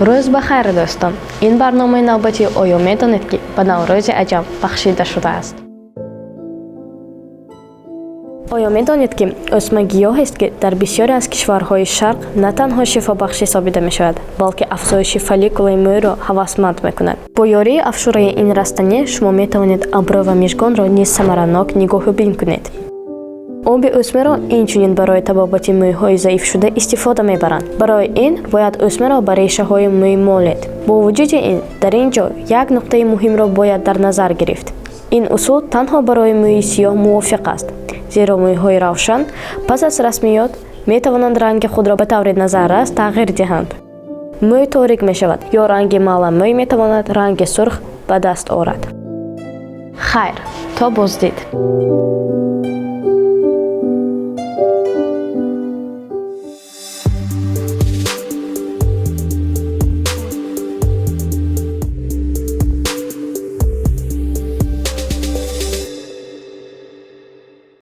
Рӯз ба хайр, дӯстон! Ин барномаи навбатии «Оё медонед», ки ба Наврӯзи аҷам бахшида шудааст. Оё медонед, ки ӯсма гиёҳест, ки дар бисёре аз кишварҳои Шарқ на танҳо шифобахш ҳисобида мешавад, балки афзоиши фолликулаи мӯйро ҳавасманд мекунад? Бо ёрии афшураи ин растанӣ шумо метавонед абрӯ ва мижгонро низ самаранок нигоҳубин кунед. Оби ӯсмаро инчунин барои табобати мӯйҳои заифшуда истифода мебаранд. Барои ин бояд ӯсмаро ба решаҳои мӯй молед. Бо вуҷуди ин, дар ин ҷо як нуқтаи муҳимро бояд дар назар гирифт. Ин усул танҳо барои мӯи сиёҳ мувофиқ аст, зеро мӯйҳои равшан пас аз расмиёт метавонанд ранги худро ба таври назаррас тағйир диҳанд. Мӯй торик мешавад ё ранги маламӯй метавонад ранги сурх ба даст орад. Хайр, то боздид.